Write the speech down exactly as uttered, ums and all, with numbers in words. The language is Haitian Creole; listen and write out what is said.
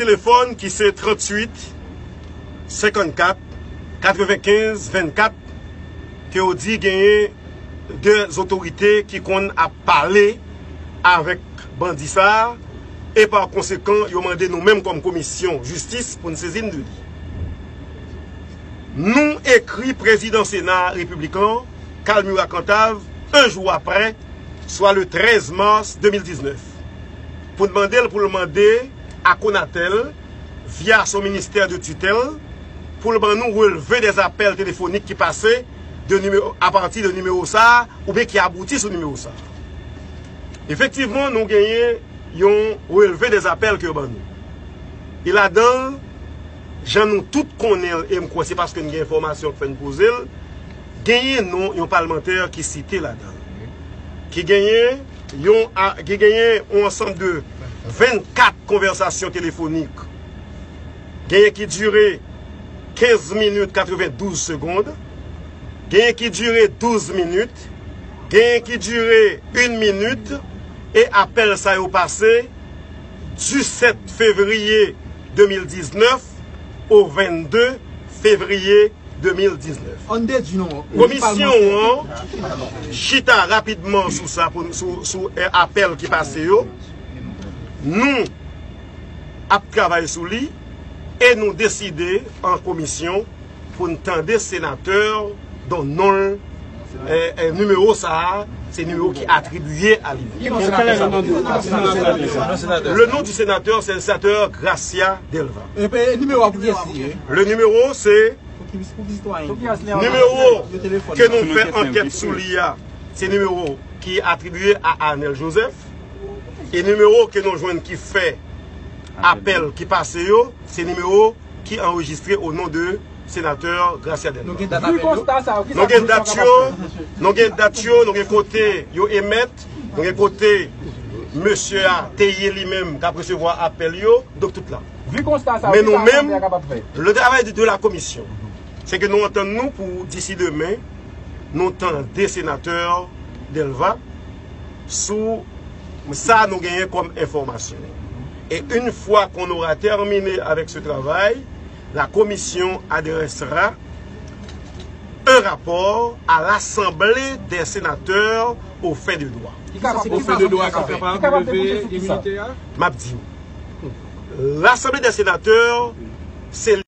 telefòn ki se tranntuit senkannkat katrevenkenz vennkat, ke yo di genyen de otorite ki konn ap pale avèk bandi sa a, e pa konsekan, yo mande nou menm kòm komisyon jistis pou n sezi n de li. Nou ekri prezidan Sena Repiblik lan, Carl Murat Cantave, un jour après, swa le trèz mas de mil diznèf, pou n mande l, pou l mande a Conatel, via son ministè de titèl, pou l ban nou relve dè apèl telefonik ki pase de nimewo, apati de nimewo sa a, oubyen ki abouti sou nimewo sa a. Efektivman, nou genyen yon relve dè apèl ke yo ban nou. E ladan l, jan nou tout konnen l, e m kwè se paske n gen enfòmasyon k fè n poze l, genyen non yon palmantè ki site ladan l, ki genyen yon, a- ki genyen yon ansanm de vennkat konvèsasyon telefonik, genyen ki dire kenz minit katrevendouz segonn, genyen ki dire douz minit, genyen ki dire yon minit, e apèl sa yo pase disèt fevriye de mil diznèf o vennde fevriye de mil diznèf. Ann dedui non. Komisyon an chita rapidman sou sa, pou, sou, sou, eh, apèl ki pase yo. Nou ap travay sou li e nou deside an komisyon pou n tande senatè dont non l, eh, eh, nimewo sa a, se nimewo ki atribiye a li menm. Le nom du sénateur, c'est le sénateur Gracia Delva. Epi nimewo a pou kiyès li ye? Le numéro, c'est nimewo ke nou fè ankèt sou li a, se nimewo ki atribiye a Arnel Joseph. E nimewo ke nou jwenn ki fè apèl ki pase yo, se nimewo ki anrejistre o non de senatè Gracia Delva. Nou gen dat apèl yo? Nou gen dat yo, nou gen dat yo, nou gen kote yo emèt, nou gen kote mesye a te ye li menm k ap resevwa apèl yo, donk tout la. Men nou menm, le travay de, de la komisyon, se ke nou antann nou pou disi demen, nou tande senatè Delva sou sa nou genyen kòm enfòmasyon. Et une fois qu'on aura terminé avec ce travail, la commission adressera un rapport à l'Assemblée des sénateurs aux fins de droit. Aux fins de droit, sa fè pa releve iminite a? M ap di w. L'Assemblée des sénateurs, se